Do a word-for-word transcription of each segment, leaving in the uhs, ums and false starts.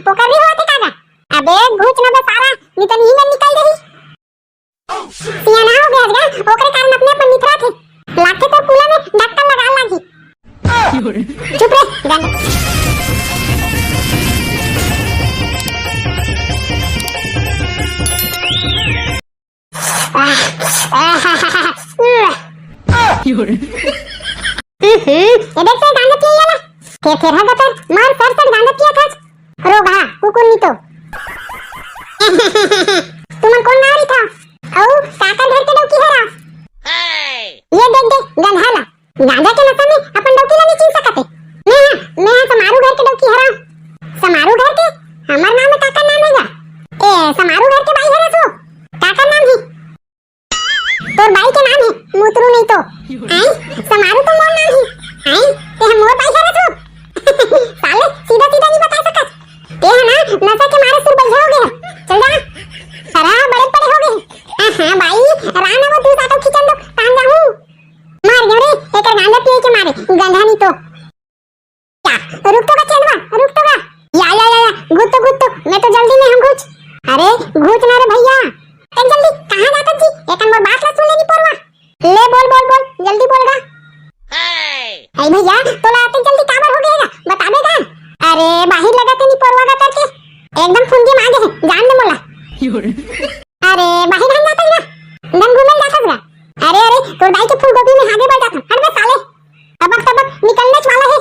Poker भी होत हे का गा? अबे घूच ना बे सारा, नहीं तो नहीं में निकल जाही। सियाना हो गया गा, ओकरे कारण अपने अपन निथरा थे। लागथे तो कूला में डॉक्टर लगा लागी। चुप रे, गंद। आह, आह, आह, आह, आह। हम्म, ये देख तो गांजा पिए वाला। के फेर हा गतर, मार सर सर गांजा पिया था। रोगहा, कुकुर नहीं तो। तुमन कौन नाव रही था? अउ काकर घर के डौकी हरा? ये देख देख, गंधाला। गांजा के नशा में अपन डौकी ला नहीं चिन सकत हे। मैं, मैं समारू घर के डौकी हरा। समारू घर के? हमर नाम में काकर नाम हे गा? ए, समारू घर के बाई हरा सो। काकर नाम हे? तोर बाई के नाम हे मुतरू नहीं तो। आई, समारू तो मोर नाम हे। आई, ते हम मोर बाई हरा सो। साले, सीधा सीधा नहीं बता सकत। ते है ना, नशा के मारे सुर बलिया हो गया। चल जा। हरा बड़े बड़े हो गए। हाँ, हाँ, बाई, राना वो तू साटो खींचन दो, तान जाहूँ। मार गयो रे, एकर गांजा पिए के मारे, गंधा नहीं तो। या, रुक तो गा चंदवा, रुक तो गा। या, या, या, या, गुद तो, गुद तो, मैं तो जल्दी में हम घूच। अरे, घूच ना रे भैया। ए, जल्दी, कहाँ जात जी? एकर मोर बात ला सुन लेनी पोरवा। ले बोल, बोल, बोल, जल्दी बोल गा। ए भैया, तोला अतेक जल्दी काबर हो गए गा? बताबे गा। अरे, बाहिर लगा तेनी पोरवा गा करके। एकदम फुंदी मांगे है, जान दे मोला। अरे, बाहिर हम जात ना। दम घूमे जात ना। अरे, अरे, तोर दाई के फूलगोभी में हागे बर जात हन। हट बे साले। अबक तबक निकलने वाला है।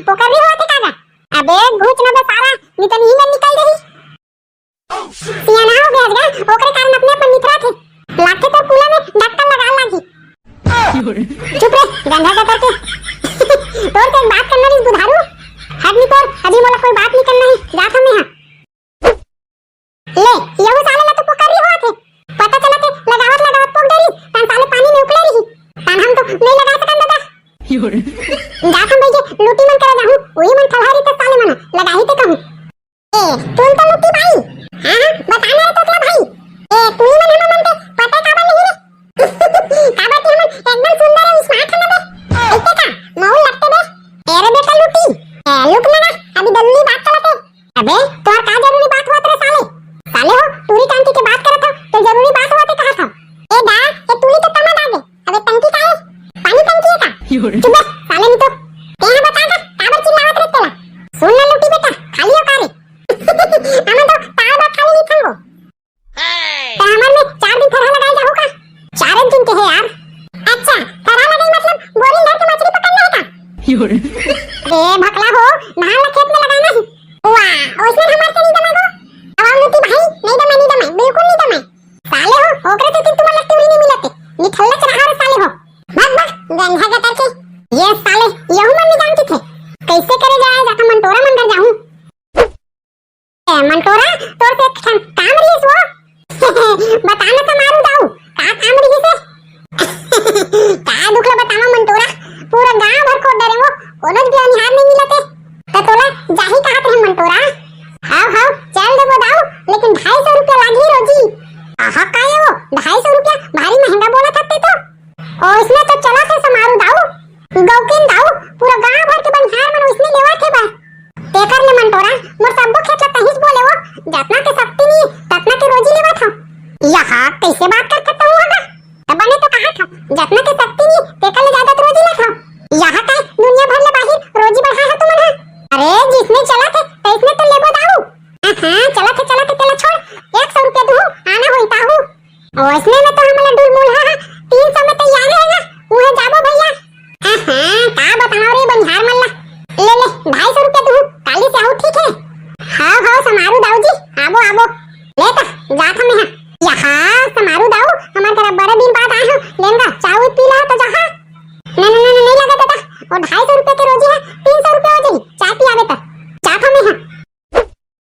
पोकर भी होत हे का गा? अबे घूच ना बे सारा, नितन ही में निकल जाही। सियाना हो गया गा, ओकरे कारण अपने अपन निथरा थे। लागथे तो कूला में डॉक्टर लगा लागी। चुप रे, गंधा का करके। तोर से एक बात करना रिस बुधारू। हट निपोर, अभी मोला कोई बात नहीं करना है, जात हूँ मैं यहाँ। ले, यहू साले ला तो पोकर रही होत हे। पता चला के लगावत लगावत पोक डरी, तान साले पानी में उकले रही। तान हम तो नहीं लगा सकन दादा। जात हम भाई के लूटी मन करा जाहूँ, वही मन फलहारी ते साले मन लगाही ते कहूँ। ए, तुम तो लूटी भाई। हाँ, हाँ, बताना है तोतला भाई। ए, तू ही मन हमर मन के पता काबर नहीं रे? काबर कि हमन एकदम सुंदर और स्मार्ट हन बे। ऐसे का? मऊ लगते बे। ए रे बेटा लूटी। ए, लुक ना ना, अभी जरूरी बात करत हे। अबे, तोहर का जरूरी बात होत रे साले? साले हो, टूरी टांकी के बात करत हो, तो जरूरी बात होत हे कहा था। ए दा, ए टूरी तो तमा दागे। अबे टंकी का है? पानी टंकी है का? चुप बे, साले नहीं तो। ते यहाँ बता का, काबर चिल्लावत रे तेला? सुन ना लूटी बेटा, खाली हो का रे? हमें तो तार बात खाली नहीं थंगो। त हमर में चार दिन थरहा लगाए जाहू का? चार दिन के है यार। अच्छा, थरहा लगाई मतलब बोरिंग धर के मछली पकड़ना है का? रे भकला हो, नहा ला खेत में लगाना है। वाह, ओइसने हमर से नहीं दमागो। अब लूटी भाई, नहीं दमाई, नहीं दमाई, बिल्कुल नहीं दमाई। साले हो, ओकरे से तुमन ला टूरी नहीं मिलते। निठल्ला चढ़ा रे साले हो। भग, भग, गंधा गतर के। ये साले, यहू मन नहीं जानती थे। कैसे करे जाए, जाकर मंटोरा मन घर जाहूँ। ए, मंटोरा, तोर से एक ठन काम रहिस वो। बता ना समारू दाऊ, का काम रहिस हे? का दुख ला बतावा मंटोरा, पूरा गांव भर खोज डरे वो, कोनो के निहार नहीं मिलते। त तोला जाही कहात रहे मंटोरा। हाव, हाव, चल देबो दाऊ, लेकिन ढाई सौ रुपया लागही रोजी। आहा, का ये वो, ढाई सौ रुपया भारी महंगा बोलत हते तो। ओ, इसमें तो चलत हे समारू दाऊ। गौकिन दाऊ, पूरा गांव भर के बनिहार मन उसने लेवत हे बा। तेकर ले मंटोरा, मोर सब्बो खेत ला तहीच बोले वो, जतना के शक्ति नहीं, ततना के रोजी लेवत हव। यहाँ कैसे बात करत हव तू हा? त बने तो कहा था, जतना के शक्ति नहीं, तेकर ले ज्यादा तो रोजी लेत हव। यहाँ काय दुनिया भर ले बाहिर रोजी बढ़ाए हो तुमन हा? अरे, जिसने चलत हे, तैसने तो लेबो दाऊ। हाँ, हाँ, चलत हे, चलत हे, तेला छोड़, एक सौ रुपया दूँ, आना होई ताहू। ओइसने में तो